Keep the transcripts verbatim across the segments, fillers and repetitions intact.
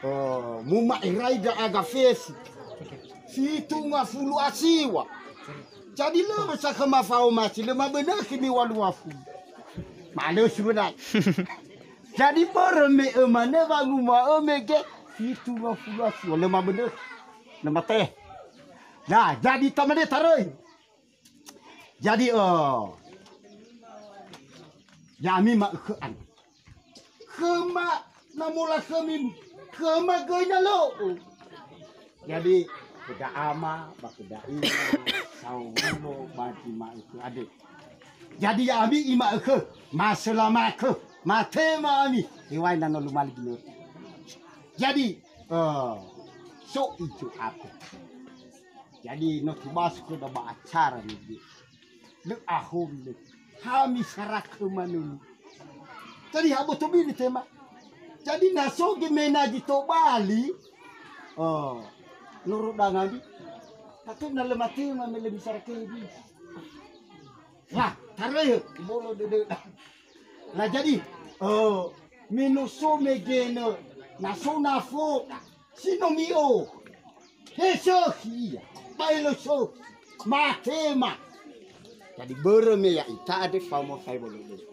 Oh, muma'erai ndra'aga fesi. Fitu ngafulu a siwa. Jadi lö sa khöma fa'omasi, lö mabönökhi mi walu ngafulu. Ma'alösi benar. Jadi börö me ömane wanguma'ö mege fitu ngafulu a siwa, lö mabönökhi. Lö mate. Nah, jadi tamane taröi. Jadi, eh, ya'ami ma'ökhö andre. Khöma na mola khömi, khöma göi na lö'ö. Jadi, khö da'ama, ba khö da'ima, saohulö ba zi ma'ökhö andre. Jadi, ya'ami ima'ökhö, masöla ma'ökhö, matema ami, heŵa'ae na no lumali ginötö. Jadi, eh, so ijo aku. Jadi, no tobasö khöda ba acara nege. Lö ahomi lö. Ha misara khöma nöni. Jadi, ha boto bili tema. Jadi, na so gemena zi tobali. Oh, noro dangami. Tapi na lö matema me lö misara khömi. Wah, taröi, bolo dödö. Na jadi, oh, me no so megenö, na so nafo, si no mi'o. He sökhi ia, ba elö sökhi, matema. Jadi börö me ya'ita andre faoma fai bolo dödö.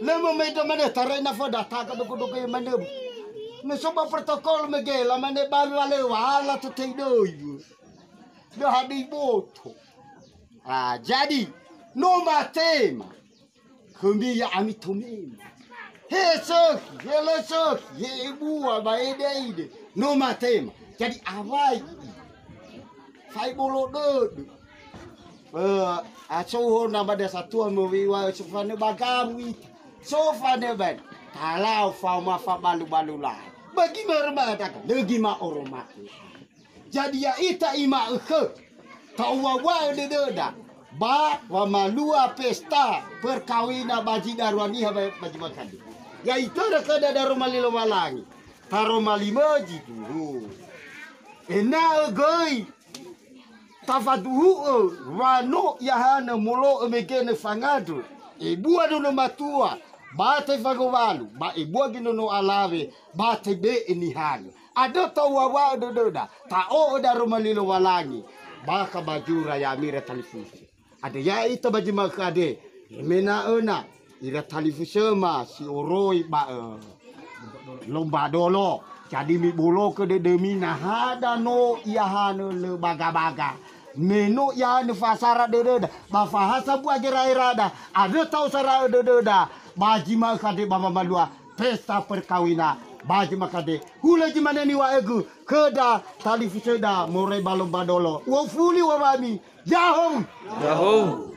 Lö mömöi dödö manö, taröi nafo data ka dogo-dogo manö. Me so ba protokol mege, lamane ba lö wa la tötei döi. Lö hadöi boto. Ah, jadi, no matema. Khömi ya'ami tomema. He sökhi, he lö sökhi, he ebua ba ede-ede. No matema. Jadi awai. Fai bolo dödö. Eh, asoho na ba dasa tua möwiwa so fanö ba gawu ita. So fanö ba. Talau faoma fabalu-balu lai. Bagi marmata, lö gi ma'oroma'ö. Jadi ya'ita ima'ökhö, ta'uwa'uwa'ö dödöda, ba wamalua pesta perkawina ba zi darua niha ba, ba zi makandö. Ya'itörö khöda daroma li Lowalangi, taroma li mözi duhu. Ena'ö göi tafaduhu'ö wa no iahanö molo'ö megenö fangandrö, ebua nono matua, ba tefangowalu, ba ebua göi nono alawe, ba tebe'e nihanö. Andrö ta'uwa'uwa'ö dödöda, ta'o'ö daroma li Lowalangi, bakha ba zura ya'ami ira talifusö. Andrö ya'ita ba zi ma'ökhö andre, me ena'ö na ira talifusöma si oroi ba, eh, Lomba Dolo. Jadi mibologö dödömi na hadia no iahanö lö baga-baga. Me no iahanö fa'asara dödöda, ba fahasa bua gera-erada, andrö ta'osara'ö dödöda, ba zi ma'ökhö andre ba wamalua pesta perkawina, ba zi ma'ökhö andre, hulö zi mane niŵa'ögu khöda talifusöda moroi ba Lomba Dolo. U'ofuli wawami, ya'ahowu! Ya'ahowu!